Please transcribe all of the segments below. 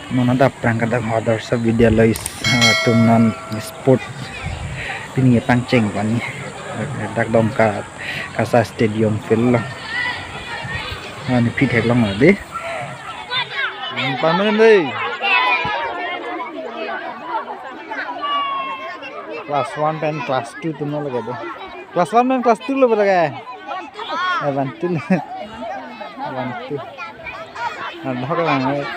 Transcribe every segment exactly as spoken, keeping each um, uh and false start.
Non adap prang kadak Adarsh Vidyalaya, ah, atum non sport pini pangcheng pani. Dak Dongka Kasa Stadium field lo. Ah, ne phi theklong lo dei. Hmm, pamen dei. Class one pen class two atum lo lake dei. Class one pen class two lo lake. Eh, one two. One two. Nah, dah kalang, eh.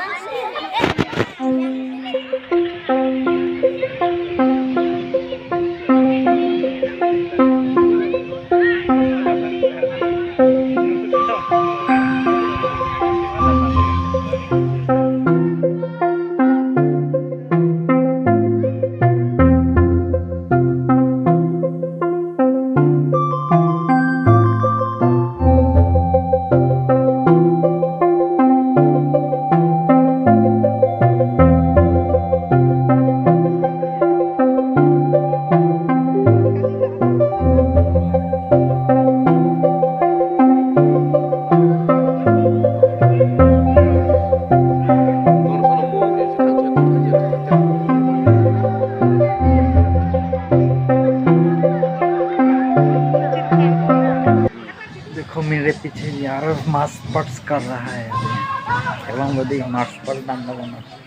देखो, मेरे पीछे यार march past कर रहा है अभी। Along with the march past डालने वाला।